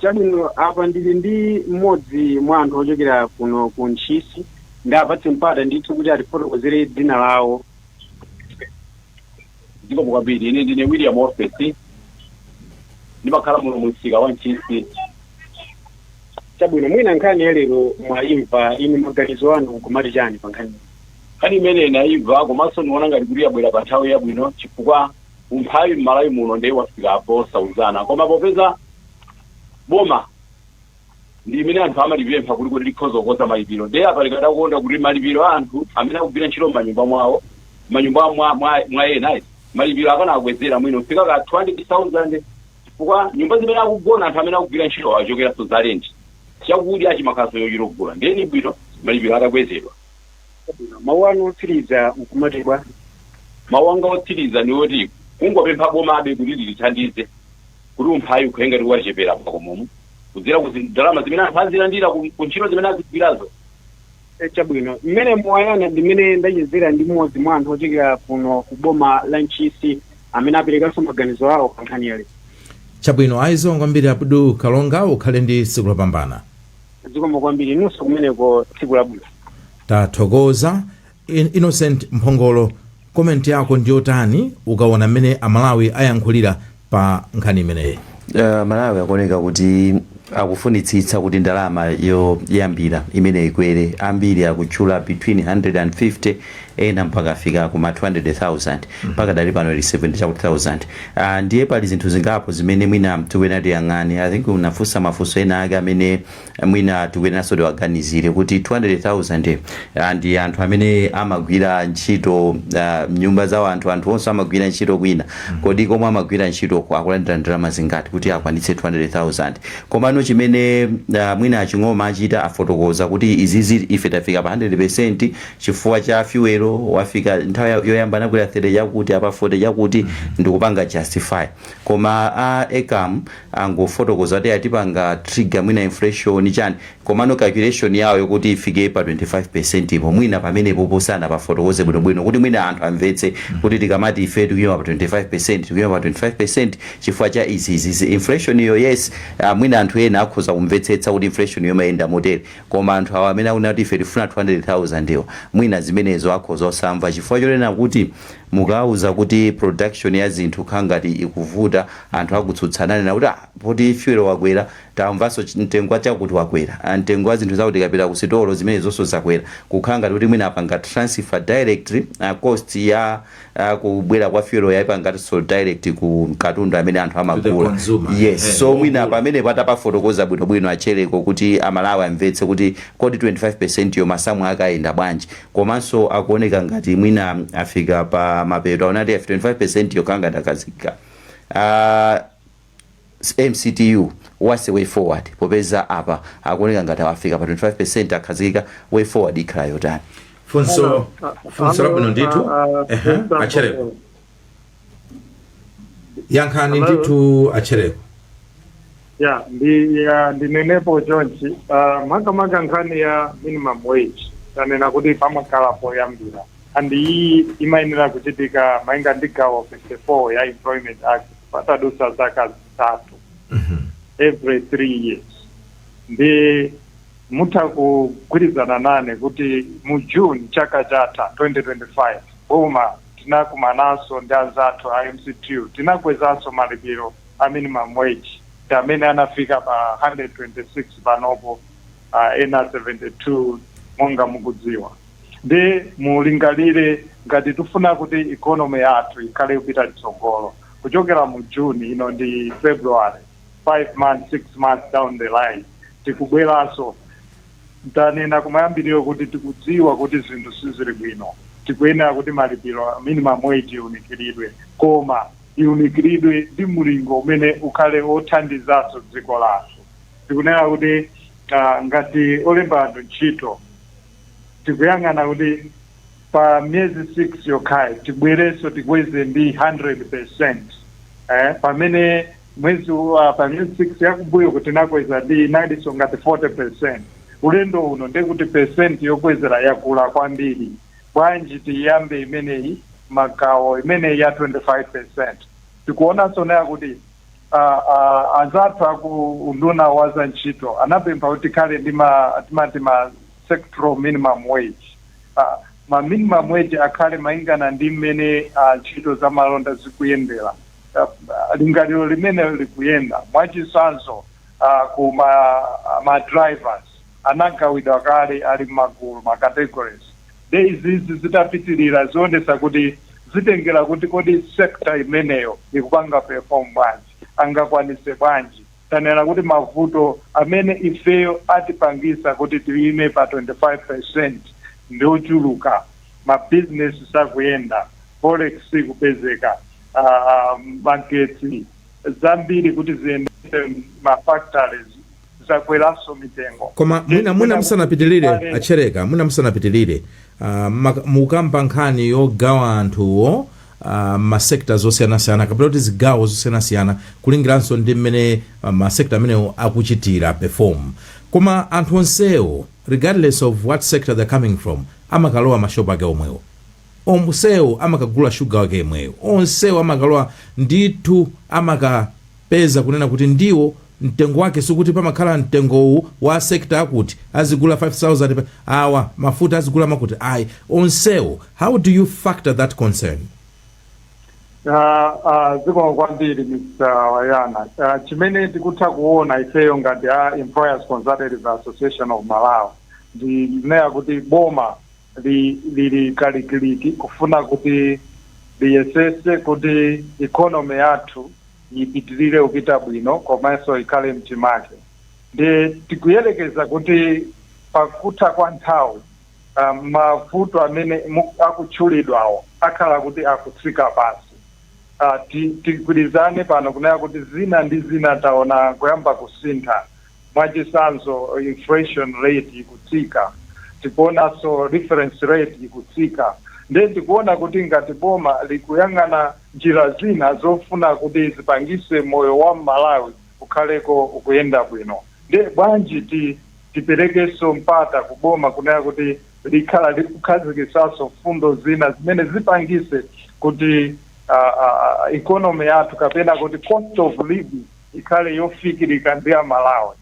Chabwino, apa ndili ndi mmodzi mwa anthu ochokera kuno ku Ntchisi. Ndapatse mpata ndithu kuti atifotokozere dzina lawo. Zikomo kwambiri. Ine ndine William Ofesi, ndimakhala muno mu msika wa Ntchisi. Chabwino, mwina nkhani ya lero mwayimva inu, maganizo anu nkumati chani pa nkhani? Nkhani imene ndayimva, komanso ndiona ngati kuti yabwera pa nthawi yabwino, chifukwa umphawi m'Malawi muno ndiye wafika posauzana. Koma popeza boma ndi imene anthu amalipempha kuti likhoza kukonza malipiro, ndiye apa likadakonda kuti malipiro a anthu amene akugwira ntchito m'manyumba mwawo, m'manyumba mwa ena Malipiro akanakwezera mwino kufika ka 200,000, chifukwa nyumba zimene akugona anthu amene akugwira ntchito achokeranso za rent, chakudya chimakhaso yochita kugula. Ndeni bwino malipiro atakwezedwa. Mawu anu otsiriza nkumati bwa? Mawu anga otsiriza ni oti kungopempha bomabe kuti lilithandize kuti umphawi ukhale ngati wachepera pakomomo kudzera ku ndalama zimene anthu azilandira ku ntchito zimene azigwirazo. Chabwino, mmene muwayana ndi mmene ndachezera ndi mmodzi mwa anthu ochokera kuno ku boma la Ntchisi amene aperekanso maganizo awo pa nkhani yale. Chabwino, aizo kwambiri Abdu Kalonga, ukhale ndi tsiku lopambana. Zikomo kwambiri, inunso kumeneko tsiku labwino. Tathokoza. Innocent Mphongolo, comment yako ndiyotani ukaona mmene Amalawi ayankhulira pa nkhani imeneyi? Malawi akuoneka kuti akufunitsitsa kuti ndalama yoyambira imene ikwere. Ambiri akutchula between 150, ena mpaka afika kuma 200,000. Pakadali pano ili 70 chakuti 1000. Ndiye pali zinthu zingapo zimene mwina tikuyenera tiyang'ane. I think unafunsa mafunso ena ake amene mwina tikuyeneranso tiwaganizire kuti 200,000 ndi anthu amene amagwira ntchito mnyumba za anthu, anthu onse amagwira ntchito kwina. Kodi komwe amagwira ntchito akulandira ndalama zingati kuti akwanitse 200,000? Komano chimene mwina aching'oma achita, afotokoza kuti izizi ife tafika pa 100% chifukwa cha fuel wafika. Nthawi yoyamba anakwera 30 chakuti, apa 40 chakuti, ndikupanga justify. Koma a ECAM angofotokoza kuti atipanga trigger mwina inflation chani, komano calculation yawo yokuti ifike pa 25% ipo mwina pamenepo posana pafotokoze bwinobwino kuti mwina anthu amvetse kuti tikamati ife tikuyima pa 25%, tikuyima pa 25% chifukwa cha izi izi inflation iyo. Yes, mwina anthu ena akhoza kumvetsetsa kuti inflation iyo imayenda motere, koma anthu awa amene akunena kuti ife tifuna 200,000 iwo, mwina zimenezo akhoza osamva, chifukwa chonena kuti mukauza kuti production ya zinthu khala ngati ikuvuta, anthu akutsutsana nena kuti, "Ah, poti fuel wakwera, tamvanso mtengo wa chakuti wakwera. Ah, mtengo wa zinthu zakuti kapita ku sitolo zimene zonso zakwera," kukhala ngati kuti mwina apanga transfer directly cost ya kubwera kwa fuel, yayipangatinso direct ku katundu amene anthu amagula. Consumer. Yes. So mwina ogula. Pamene patapafotokoza bwinobwino achereko kuti Amalawi amvetse kuti kodi 25% yo masamu ake ayenda bwanji. Komanso akuoneka ngati mwina afika pa mapeto, aonati 25% yo kanga ndakazika. MCTU, what's the way forward, popeza apa akuoneka ngati afika pa 25%, akhazikika? Way forward ikhala yotani? Funso labwino ndithu. Ehe, achereko, yankhani. Hello. Ndithu, achereko. Ya, ndi ya ndinenepo chonchi, makamaka nkhani ya minimum wage, tanena kuti pamakhala poyambira, and iyi imayenera kuchitika malinga ndi gawo 54 ya Employment Act patadutsa zaka 3, every 3 years. Ndi mutha kugwirizana nane kuti mu June chaka chatha 2025, boma tinakumananso ndi anzathu a MCTU, tinakwezanso malipiro a minimum wage ndi amene anafika pa 126 panopo, ena 72 monga mukudziwa. Ndi mulingalire, ngati tifuna kuti economy yathu ikhale kupita chitsogolo, kuchokera mu June, ino ndi February, 5 months, 6 months down the line, tikubweranso. Ntanena kumayambiriro kuti tikudziwa kuti zinthu sizili bwino, tikuyenera kuti malipiro minimum wage iunikiridwe, koma iunikiridwe ndi mulingo umene ukhale othandizanso dziko lathu. Tikunena kuti ngati olemba anthu ntchito, tikuyang'ana kuti pa miyezi 6 yokhayi tibwerenso tikweze ndi 100%, pamene mwezi pa miyezi 6 yakumbuyo kuti tinakweza ndi inalinso ngati 40%. Ulendo uno ndekuti percent yokwezera yakula kwambiri. Bwanji tiyambe imeneyi, magawo imeneyi ya 25%? Tikuonanso naye kuti anzathu aku unduna wa za ntchito anapempha kuti tikhale ndi ma timati ma sectoral minimum wage. Ma minimum wage akhale malingana ndi mmene ntchito za malonda zikuyendera. Lingaliro limene likuyenda, mwachitsanzo, ku ma drivers anagawidwa kale, ali m'magulu, ma categories. De izizi zitapitirira zionesa kuti zitengera kuti kodi sector imeneyo ikupanga perform bwanji, angakwanise bwanji. Tanena kuti mavuto amene ifeyo atipangisa kuti tiyime pa 25% ndi ochuluka. Mabizinesi sakuyenda. Forex ikupezeka, magetsi, zambiri kuti ziyendese ma factories zakweranso mitengo. Koma mwina musanapitilire, achereka, mwina musanapitilire, mukamba nkhani yogawa anthuwo ma sectors osiyanasiyana kapena kuti zigawo zosiyanasiyana, kulingiranso ndi mmene ma sector amenewo akuchitira perform, koma anthu onsewo, regardless of what sector they're coming from, amakalowa mashopu ake omwewo, onsewo amakagula shuga wake yemweyo, onsewo amakalowa ndithu, amakapeza kunena kuti ndiwo mtengo wake. Sikuti pamakhala mtengowu wa sector akuti azigula 5000 awa mafuta azigula makuti, ayi, onsewo. How do you factor that concern? Zikomo kwambiri, Mr Wayana. Chimene tikutha kuona ifeyo ngati a Employers Consultative Association of Malawi ndi lineya kuti boma lili kalikiliki kufuna kuti liyesese kuti economy yathu ipitirire kupita bwino komanso ikhale mchimake. Ndi tikuyelekeza kuti pakutha kwa nthawi mavuto amene akutchulidwawo akhala kuti akutsika pansi. Tigwirizane pano kunena kuti zina ndi zina taona kuyamba kusintha. Mwachitsanzo, inflation rate ikutsika, tikuonanso reference rate ikutsika. Ndiye tikuona kuti ngati boma likuyang'ana njira zina zofuna kuti zipangise moyo wa Mmalawi ukhaleko ukuyenda bwino, ndiye bwanji tiperekenso mpata kuboma kunena kuti likhala likukhazikisanso fundo zina zimene zipangise kuti economy yathu kapena kuti cost of living ikhale yofikirika ndi ya Malawi.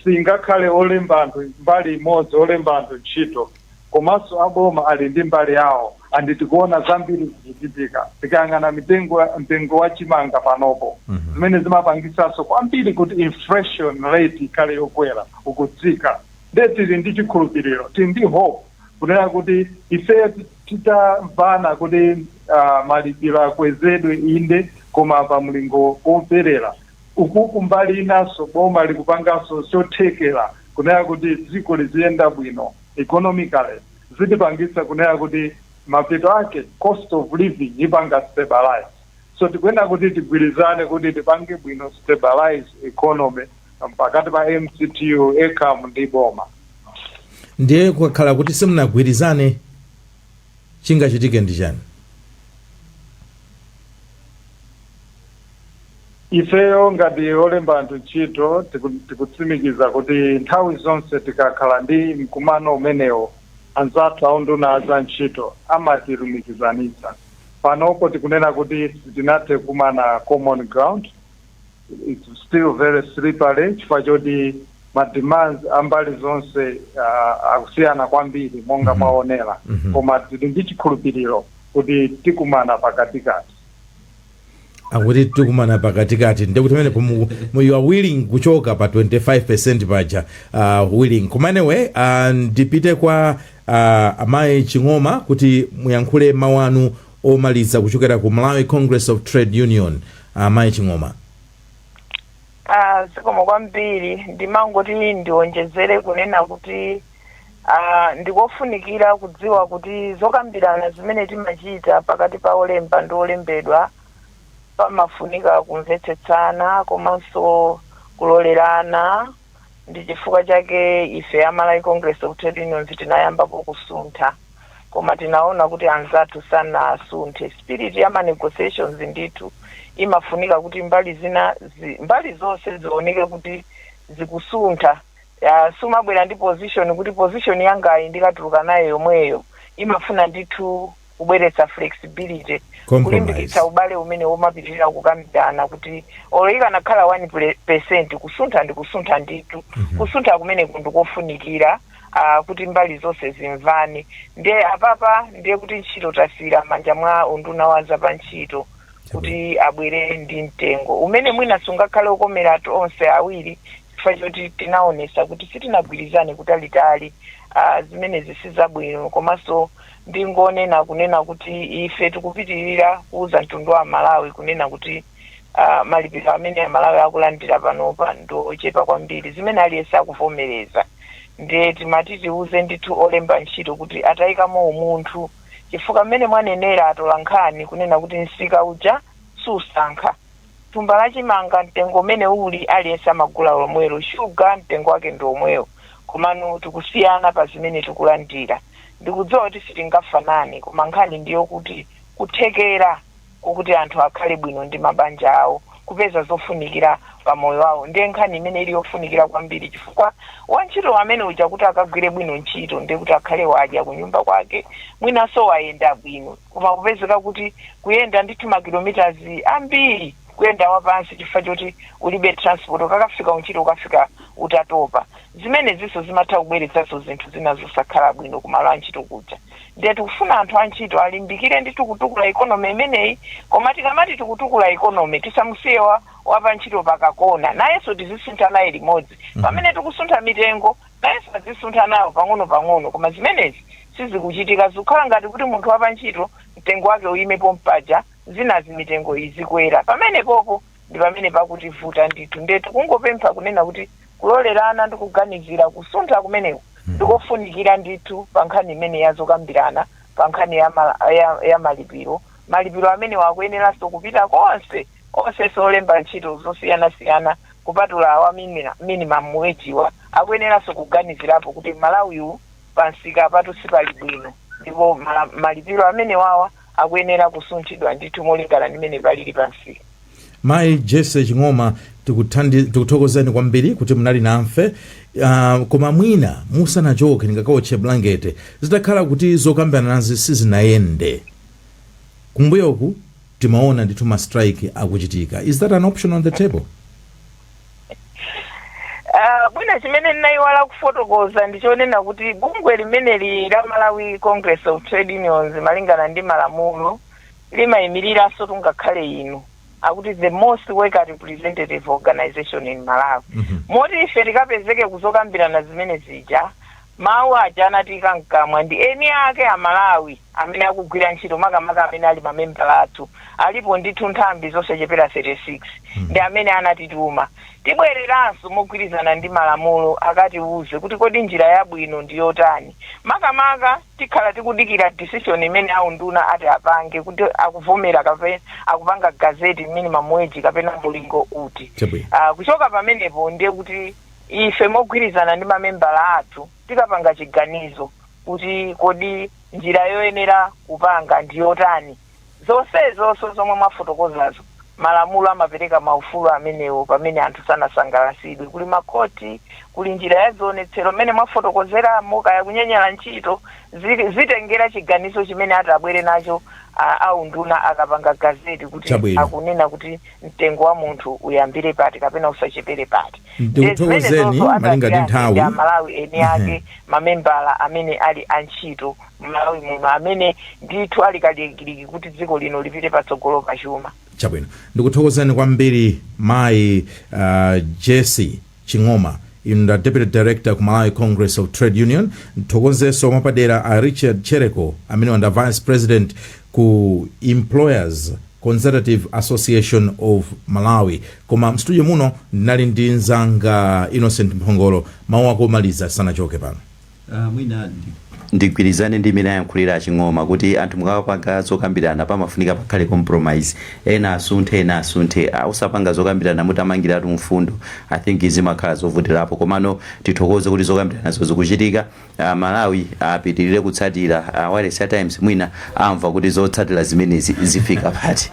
Singakhale olemba anthu mbali imodzi, olemba anthu ntchito komanso aboma ali ndi mbali yawo, and tikuona zambiri zikuchitika. Tikayang'ana mitengo, mtengo wa chimanga panopo, zimene zimapangisanso kwambiri kuti inflation rate ikhale yokwera, ukutsika. Ndiye tili ndi chikhulupiriro, tili ndi hope kunena kuti ifeyo titamvana kuti malipiro akwezedwe, inde, koma pa mlingo womverera ukuku, mbali inanso boma likupanganso chothekera kunena kuti dziko liziyenda bwino economically, zitipangisa kunena kuti mapeto ake cost of living ipanga stabilize. So tikuyenera kuti tigwirizane kuti tipange bwino stabilize economy pakati pa MCTU, ECAM ndi boma. Ndiye kukakhala kuti simunagwirizane, chingachitike ndi chani? Ifeyo ngati olemba anthu ntchito tikutsimikiza kuti nthawi zonse tikakhala ndi mkumano umenewo, anzathu aunduna za ntchito amatilumikizanitsa. Panopo tikunena kuti sitinathe kumana common ground, it's still very slippery chifukwa choti ma demands ambali zonse akusiyana kwambiri monga mwaonera, koma tili ndi chikhulupiriro kuti tikumana pakatikati. Akuti tikumana pakatikati, ndikuti pamene you are willing kuchoka pa 25 paja, willing. Koma anyway, ndipite kwa amayi Ching'oma kuti muyankhule mawu anu omaliza kuchokera ku Malawi Congress of Trade Union. Amayi Ching'oma. Zikomo kwambiri. Ndimangoti ndionjezere kunena kuti ndikofunikira kudziwa kuti zokambirana zimene timachita pakati pa olemba ndi olembedwa pamafunika kumvetsetsana komanso kulolerana. Ndi chifukwa chake ife a Malawi Congress of Trade Unions tinayambapo kusuntha, koma tinaona kuti anzathu sanasunthe. Spirit ya ma negotiations ndithu imafunika kuti mbali zina mbali zonse zioneke kuti zikusuntha. Sumabwera ndi position kuti position yangayi ndikatuluka nayo yomweyo. Imafuna ndithu kubweretsa flexibility, compromise, kulimbikitsa ubale umene umapitirira kukambirana kuti olo ikanakhala 1% kusuntha ndi kusuntha ndithu. Kusuntha kumeneku ndikofunikira kuti mbali zonse zimvane. Ndiye apapa ndiye kuti ntchito tasiyira m'manja mwa unduna wa za ntchito kuti abwere ndi mtengo umene mwina sungakhale okomera onse awiri, chifukwa choti tinaonesa kuti sitinagwirizane kutalitali. Zimenezi sizabwino. Komanso ndingonena kunena kuti ife tikupitirira kuuza mtundu wa Malawi kunena kuti malipiro amene Amalawi akulandira panopa ndi ochepa kwambiri, zimene aliyense akuvomereza. Ndiye timati tiuze ndithu olemba ntchito kuti atayikamo umunthu. Chifukwa mmene mwanenera atola nkhani kunena kuti msika uja susankha, thumba lachimanga mtengo umene uli, aliyense amagula lomwelo, shuga mtengo wake ndi omwewo, komano tikusiyana pa zimene tikulandira. Ndikudziwa kuti sitingafanane, koma nkhani ndiyo kuti kuthekera kokuti anthu akhale bwino ndi mabanja awo, kupeza zofunikira pa moyo wawo, ndiye nkhani imene ili yofunikira kwambiri, chifukwa wantchito amene uja kuti akagwire bwino ntchito ndiye kuti akhale wadya kunyumba kwake, mwinanso wayenda bwino. Koma kupezeka kuti kuyenda ndithu makilometers ambiri, kuyenda wapansi chifukwa choti ulibe transport, ukakafika kuntchito ukafika utatopa, zimene zinso zimatha kubweretsanso zinthu zina zosakhala bwino kumalo antchito kuja. Ndiye tikufuna anthu antchito alimbikire ndithu kutukula economy imeneyi. Koma tikamati tikutukula economy, tisamusiye wapa ntchito pakakona, nayenso tizisuntha naye limodzi. Pamene tikusuntha mitengo, nayenso azisuntha nawo pang'ono pang'ono. Koma zimenezi sizikuchitika, zikukhala ngati kuti munthu wapa ntchito mtengo wake uyimepo mpaja, zinazi mitengo izikwera. Pamene popo ndi pamene pakutivuta ndithu. Ndiye tikungopempha kunena kuti kulolerana ndi kuganizira kusuntha kumeneko ndikofunikira ndithu pa nkhani imene yazokambirana, pa nkhani ya malipiro. Malipiro amene wakuyeneranso kupita konse onse olemba ntchito zosiyanasiyana, kupatula awa minimum wage wa, akuyeneranso kuganizirapo kuti Malawiwu pansika patu sipali bwino, ndipo malipiro amene wawa akuyenera kusunthidwa ndithu molingana ndi mmene palili pansika. Mayi Jesse Ching'oma, tikuthokozeni kwambiri kuti munali nafe. Koma mwina musanachoke, ndingakaotche blankete, zitakhala kuti zokambirana nazi sizinayende, kumbuyoku timaona ndithu ma strike akuchitika, is that an option on the table? Bwina chimene ndinayiwala kufotokoza ndichonena kuti bungwe limeneli la Malawi Congress of Trade Unions, malingana ndi malamulo, limayimiriranso tungakhale inu akuti the most worker representative organization in Malawi. Moti ife tikapezeke kuzokambirana zimene zija, mawu aja anatika mkamwa ndi eni ake Amalawi amene akugwira ntchito, makamaka amene ali mamembala athu, alipo ndithu nthambi zosachepera 36, ndi amene anatituma. Tibwereranso mogwirizana ndi malamulo, akatiuze kuti kodi njira yabwino ndi yotani. Makamaka tikhala tikudikira decision imene aunduna ati apange, kuti akuvomera kapena akupanga gazette minimum wage kapena mulingo uti. Kuchoka pamenepo ndiye kuti ife mogwirizana ndi mamembala athu tikapanga chiganizo kuti kodi njira yoyenera kupanga ndi yotani. Zonsezonso zomwe mwafotokozazo, malamulo amapereka maufulu amenewo. Pamene anthu sanasangalasidwe, kuli makhoti, kuli njira ya zionetsero mmene mwafotokozeramo, kaya kunyanyala ntchito, zitengera chiganizo chimene ati abwere nacho aunduna akapanga gazette kuti akunena kuti mtengo wa munthu uyambire pati kapena usachepere pati. Ndikuthokozeni malinga ndi nthawi. Amalawi eni ake, mamembala amene ali antchito Malawi muno, amene ndithu ali kalikiliki kuti dziko lino lipite patsogolo pachuma. Chabwino, ndikuthokozeni kwambiri mayi Jesse Ching'oma, inu nda deputy director ku Malawi Congress of Trade Union. Nthokozenso mwapadera a Richard Chereko, amene wanda vice president ku Employers Consultative Association of Malawi. Koma mstudio muno ndinali ndi mzanga Innocent Mphongolo. Mawu ako omaliza sanachoke pano. Mwina ndigwirizane ndi imene ayankhulira Aching'oma kuti anthu mukapanga zokambirana pamafunika pakhale compromise, ena asunthe, ena asunthe. Usapanga zokambirana mutamangiratu mfundo, I think zimakhala zovutirapo. Komano tithokoze kuti zokambiranazo zikuchitika. Malawi apitirire kutsatira wireless ya Times, mwina amva kuti zotsatira zimenezi zifika pati.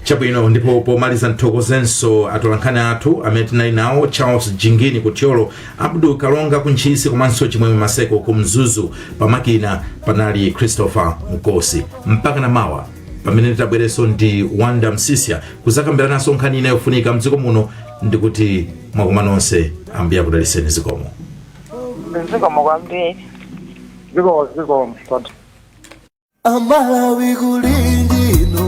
Chabwino, ndipo pomaliza nthokozenso atolankhani athu amene tinali nawo, Charles Jingini ku Thyolo, Abdul Kalonga ku Ntchisi, komanso Chimwemwe Maseko ku Mzuzu. Pamakina panali Christopher Nkosi. Mpaka na mawa pamene titabwerenso ndi Wanda Msisya kuzakambirananso nkhani ina yofunika mdziko muno, ndikuti mwakoma nonse, Ambuye akudalitseni. Zikomo. Zikomo kwambiri. Zikomo, zikomo. Amalawi, kulinji inu,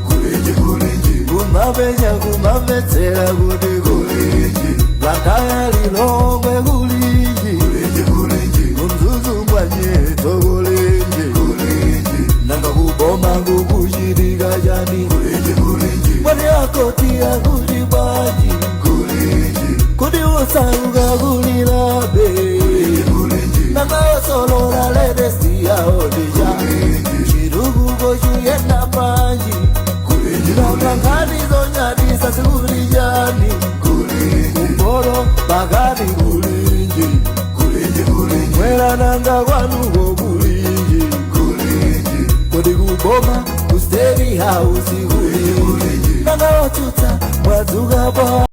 kulinji, kulinji, kumapenya kumamvetsera kuti kulinji, Blantyre, Lilongwe, kulinji, kulinji, kulinji, kuMzuzu mwanyeto, kulinji, kulinji, nanga kuboma kukuchitika chani? Kulinji, kulinji, mwani akoti akuti bwanji? Kulinji, kuti usauka kulilabe, kulinji, nanga osolola latest yawo ndija. Nanga kwanuko kulinji? Kulinji. Kodi kuboma ku State House kulinji? Nanga otsutsa mwadzuka bwa?